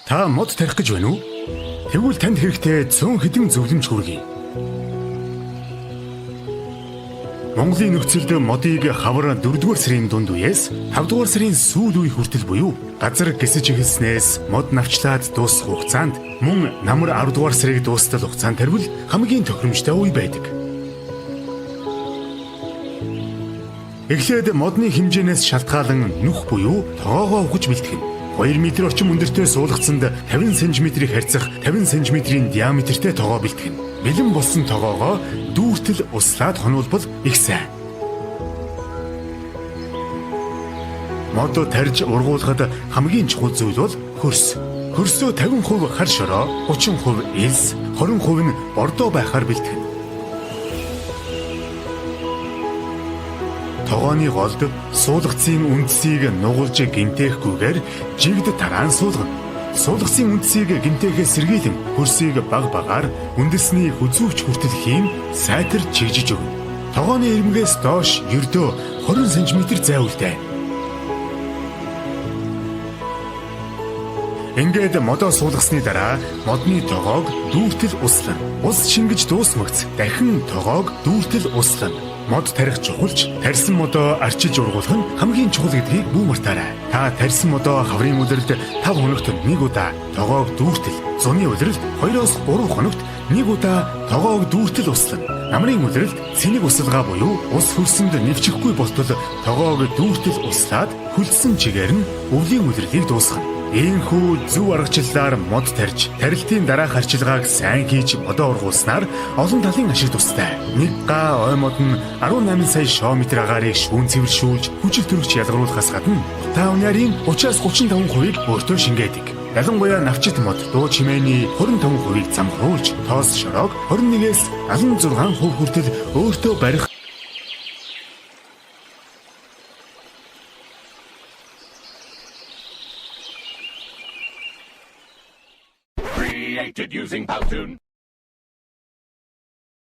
Та мод тарих гэж байна уу? Тэгвэл танд хэрэгтэй цөөн хэдэн зөвлөмж хүргэе. Монголын нөхцөлд модыг хавар 4-р сарын дунд үеэс 5-р сарын сүүл үе хүртэл буюу газар гисэж эхэлснээс мод навчлаад дуусах хугацаанд мөн намар 10-р сарыг дуустал хугацаанд тарвал хамгийн тохиромжтой үе байдаг. Эхлээд модны хэмжээнээс шалтгаалan нүх буюу тогоогоо ухаж бэлтгэнэ. 2 м орчим өндөртэй суулгацанд 50 см-ийг харьцах 50 см-ийн диаметртэй тогоо бэлтгэнэ. Бэлэн болсон тогоогоо дүүртэл услаад хонуулбал их сайн. Мод тарж ургуулахад хамгийн чухал зүйл бол хөрс. Хөрсөө 50% хар шороо, 30% элс, 20% нь бордоо байхаар бэлтгэнэ. Тогооны голд суулгацын үндсийг нугалж гэмтээхгүйгээр жигд тараан суулгана. Суулгацын үндсийг гэмтээхээс сэргийлэн хөрсийг баг багаар үндэсний хүзүүвч хүртэл хийм сайтар чигжиж өгнө. Тогооны ирмэгээс доош ердөө 20 см зай үлдээнэ. Ингээд модоо суулгасны дараа модны тогоог дүүртэл услана. Ус шингэж дуусмагц дахин тогоог дүүртэл услана. Мод тарих чухалч тарьсан модоо арчилж ургуулах нь хамгийн чухал гэдгийг бүү мартаарай. Та тарьсан модоо хаврын улиралд 5 хоногт нэг удаа тогоог дүүртэл, зуны улиралд 2-3 хоногт нэг удаа тогоог дүүртэл услана. Намрын улиралд цэник усалгаа буюу ус хөрсөнд нэвчихгүй болтол тогоог дүүртэл услаад хөлдсөн чигээр нь өвлийн улирлыг дуусгана. Иймхүү зөв аргачлалаар мод тарьж, тарилтын дараах арчилгааг сайн хийж модоо ургуулснаар олон талын ашиг тустай. Нэг га ой мод нь 18 сая шоо метр агаарыг шүүн цэвэршүүлж, хүчил төрөгч ялгаруулахаас гадна утаа униарын 30-аас 35%-ийг өөртөө шингээдэг. Ялангуяа навчит мод дуу чимээний 25%-ийг замхруулж, тоос шороог 21-ээс 76% хүртэл өөртөө барих Created using Powtoon.